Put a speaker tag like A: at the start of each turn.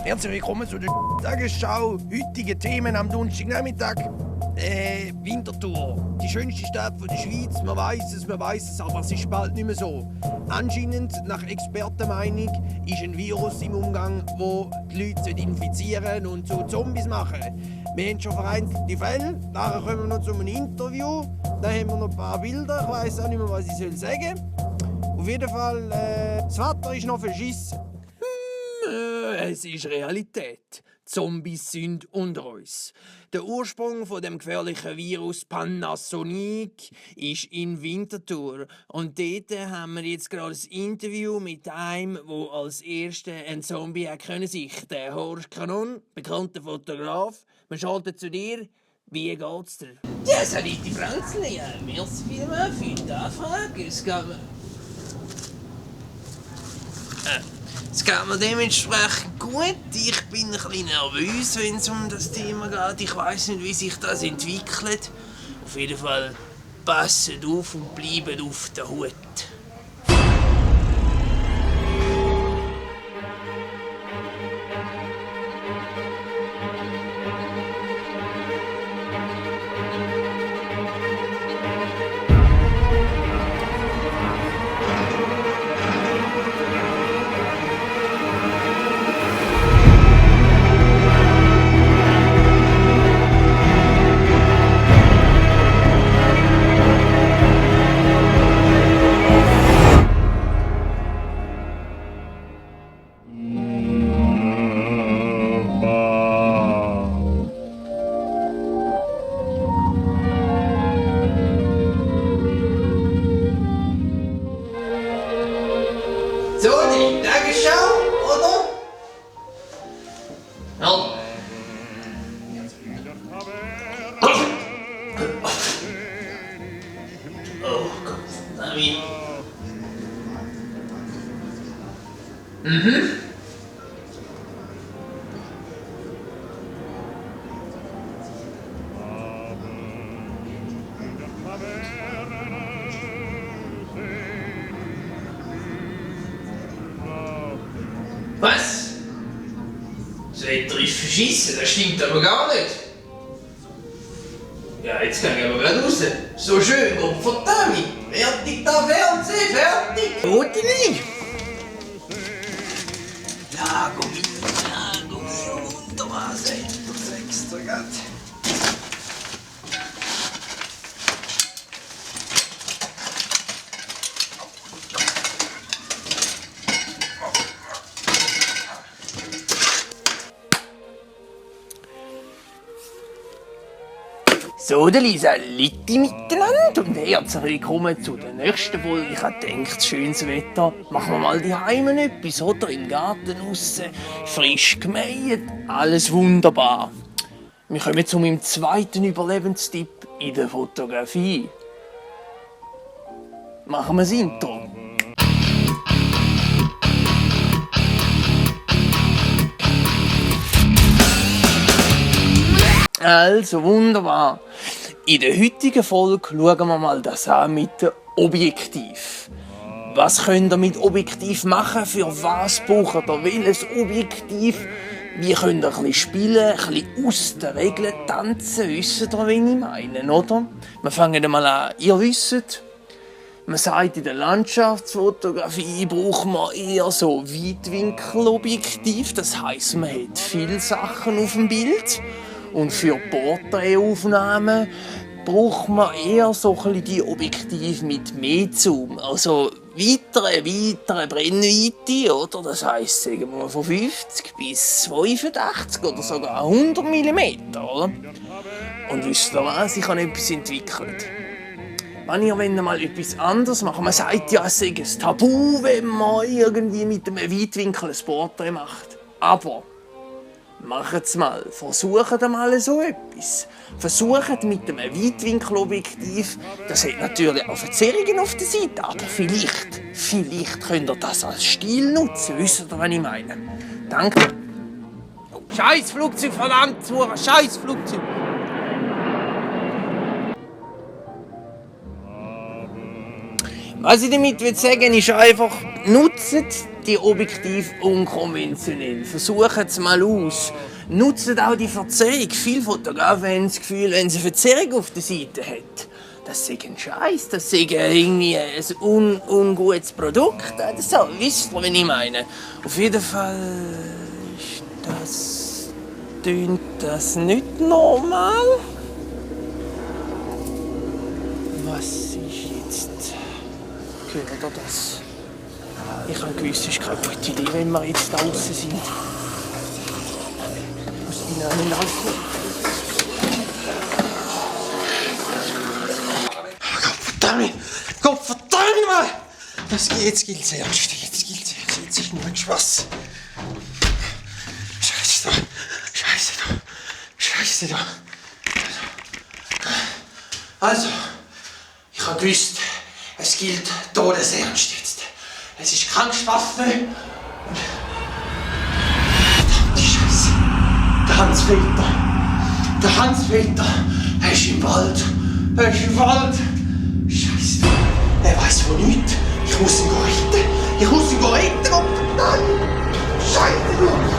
A: Herzlich willkommen zu der Tagesschau. Heutige Themen am Donnerstagnachmittag. Winterthur, die schönste Stadt der Schweiz. Man weiß es, aber es ist bald nicht mehr so. Anscheinend, nach Expertenmeinung, ist ein Virus im Umgang, wo die Leute infizieren und zu Zombies machen. Wir haben schon vereinzelte Fälle. Nachher kommen wir noch zu einem Interview. Dann haben wir noch ein paar Bilder. Ich weiss auch nicht mehr, was ich sagen soll. Auf jeden Fall, das Wetter ist noch verschissen. Es ist Realität. Zombies sind unter uns. Der Ursprung von dem gefährlichen Virus Panasonic ist in Winterthur. Und dort haben wir jetzt gerade ein Interview mit einem, der als erster einen Zombie sichten konnte. Horst Kanon, bekannter Fotograf. Wir schalten zu dir. Wie geht's dir? Ja, salut die Franzli. Ja, merci vielmals für die Anfrage. Es geht mir dementsprechend gut. Ich bin ein bisschen nervös, wenn es um das Thema geht. Ich weiss nicht, wie sich das entwickelt. Auf jeden Fall passet auf und bleibt auf der Hut. So, die Tagesschau, oder? Ja. Oh Gott, Nami. Was? Das Wetter ist verschissen, das stimmt aber gar nicht. Ja, jetzt gehen wir gerade raus. So schön, aber verdammt! Fertig da, Fernsehen, fertig! Rotini! Lago Mio, wunderbar, sagt das extra grad. So, der Lisa, Litti miteinander und herzlich willkommen zu der nächsten Folge. Ich habe gedacht, schönes Wetter, machen wir mal daheim etwas, oder? Im Garten draussen, frisch gemäht, alles wunderbar. Wir kommen zu meinem zweiten Überlebenstipp in der Fotografie. Machen wir das Intro. Also, wunderbar. In der heutigen Folge schauen wir mal das an mit dem Objektiv. Was könnt ihr mit Objektiv machen? Für was braucht ihr welches Objektiv? Wie könnt ihr ein bisschen spielen, ein bisschen aus den Regeln tanzen? Wisst ihr, was ich meine, oder? Wir fangen mal an. Ihr wisst, man sagt, in der Landschaftsfotografie braucht man eher so Weitwinkelobjektiv. Das heisst, man hat viele Sachen auf dem Bild. Und für Porträtaufnahmen braucht man eher so ein bisschen die Objektive mit mehr Zoom. Also weitere Brennweite, oder? Das heisst, sagen wir mal von 50 bis 85 oder sogar 100 mm, oder? Und wisst ihr was? Ich habe etwas entwickelt. Wenn ihr mal etwas anderes machen, man sagt ja, es sei ein Tabu, wenn man irgendwie mit einem Weitwinkel ein Porträt macht. Aber macht's mal, versucht mal so etwas. Versucht mit einem Weitwinkelobjektiv, das hat natürlich auch Verzerrungen auf der Seite, aber vielleicht könnt ihr das als Stil nutzen, wisst ihr, was ich meine? Danke. Oh, scheiß Flugzeug, verdammt, scheiß Flugzeug. Was ich damit sagen will, ist einfach, nutzt die objektiv unkonventionell. Versuchen es mal aus. Nutzen auch die Verzerrung. Viele Fotografen haben das Gefühl, wenn sie eine Verzerrung auf der Seite hat, das sei ein Scheiß, das sei irgendwie ein ungutes Produkt. Das so, wisst ihr, was ich meine? Auf jeden Fall tönt das nicht normal. Was ist jetzt? Hört ihr das? Ich habe gewusst, es ist keine gute Idee, wenn wir jetzt da draußen sind. Ich muss hineinlaufen. Gott verdammt mal! Jetzt gilt's ernst. Jetzt ist nur ein Spaß. Scheiße da. Also, ich habe gewusst, es gilt todesernst jetzt. Es ist kein Spaß mehr. Verdammte Scheiße. Der Hans-Peter. Er ist im Wald. Scheiße. Er weiß von nichts. Ich muss ihn retten. Oh nein. Scheiße.